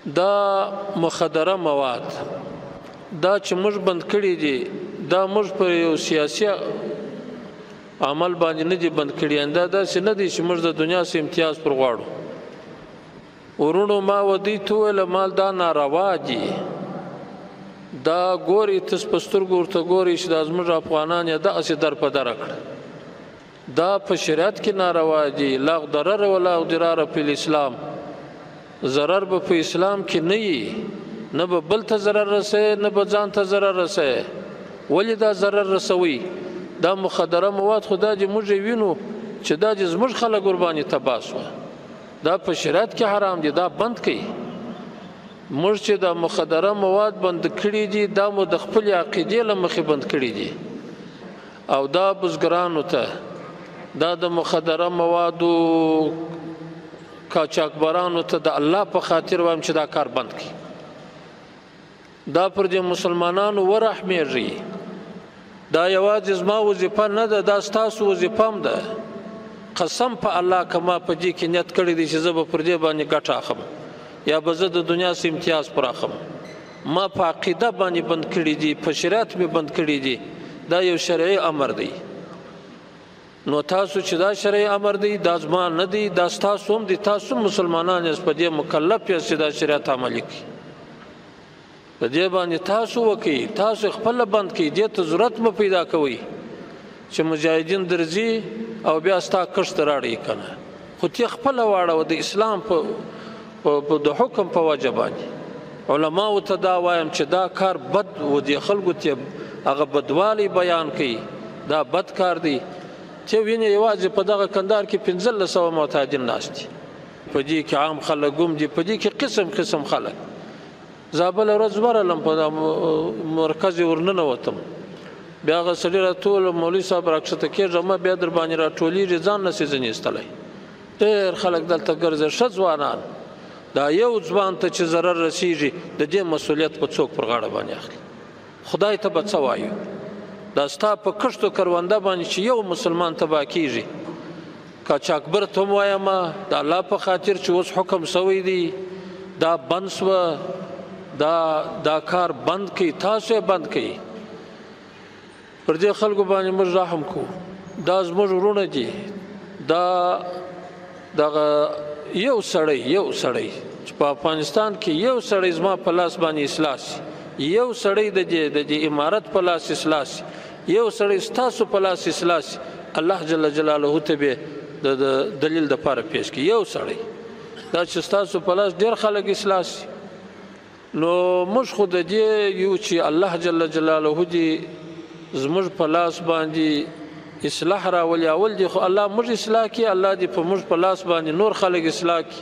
دا مخدره مواد دا چې موږ بند کړي دي، دا موږ په یو سیاسي عمل باندې نه دي بند کړي، دا داسې نه دي چې موږ د دنیا څخه امتیاز پر غواړو. ورونو ما ودی ته وویل مال دا ناروا دي، دا ګوري تاسو په سترګو ورته ګوري چې دا زموږ افغانان یې داسې در په در کړه، دا په شریعت کې ناروا دي. لا ضرر ولا ضرار په اسلام، ضرر به په اسلام کې نه وي، نه به بل ته ضرر رسوي نه به ځان ته ضرر رسوي. ولې دا ضرر رسوي؟ دا مخدره مواد خو دا چې موږ یې وینو چې دا چې زموږ خلک ورباندې تباه سوه، دا په شریعت کې حرام دي، دا بند کړئ. موږ چې دا مخدره مواد بند کړي دي، دا مو د خپلې عقیدې له مخې بند کړي دي. او دا بزګرانو ته، دا د مخدره موادو قاچاقبرانو ته د الله په خاطر وایم چې دا کار بند کړي. دا پر دې مسلمانانو ورحمېږي. دا یوازې زما وظیفه نه ده، دا ستاسو وظیفه هم ده. قسم په الله که ما په دې کې نیت کړی دی چې زه به پر دې باندې ګټه اخلم یا به زه د دنیا څخه امتیاز پر اخلم، ما په عقیده باندې بند کړي دي، په شریعت مې بند کړي دي. دا یو شرعي امر دی. نو تاسو چې دا شرعي امر دی، دا زما نه دی، دا ستاسو هم دی. تاسو مسلمانان یاست، په دې مکلف یاست چې دا شریعت عملي کړئ. په دې باندې تاسو وکئ، تاسو خپله بند کړئ. دې ته ضرورت مه پیدا کوئ چې مجاهدین درځي او بیا ستا کښت راړي که نه، خو ته خپله واړوه د اسلام په د حکم په وجه باندې. علماو ته دا وایم چې دا کار بد و، دې خلکو ته هغه بدوالی بیان کوي، دا بد کار دی. ته وینې یوازې په دغه کندهار کې 1500 معتادین ناست دي، په دې کې عام خلک هم دي، په دې کې قسم قسم خلک. زه بله ورځ ورغلم په مرکز یې ورننوتم، بیا هغه سړي راته وویل مولوي صاحب راکښته کېږه مه، بیا در باندې راټولېږي، ځان نه شي ځنې ایستلی. ډېر خلک دلته ګرځي، ښه ځوانان. دا یو ځوان ته چې ضرر رسېږي د دې مسؤلیت به څوک پر غاړه باندې اخلي؟ خدای ته به څه وایو؟ دا ستا په کښت و کرونده باندې چې یو مسلمان تباه کېږي، قاچاقبر ته هم وایم د الله په خاطر چې اوس حکم سوی دی، دا بند سوه، دا کار بند کړئ، تاسو یې بند کړئ. پر دې خلکو باندې موږ رحم کوو، دا زموږ وروڼه دي. دا دغه یو سړی، یو سړی چې په افغانستان کې یو سړی زما په لاس باندې اصلاح سي، یو سړی د دې امارت په لاس اصلاح سي، یو سړی ستاسو په لاس اصلاح سي، الله جل جلاله ته به د دلیل دپاره پیش کړي. یو سړی دا چې ستاسو په لاس ډېر خلک اصلاح سي، نو موږ خو د دې یو چې الله جل جلاله دې زموږ په لاس باندې اصلاح راولي. اول دې خو الله موږ اصلاح کړي، الله دې په موږ په لاس باندې نور خلک اصلاح کړي.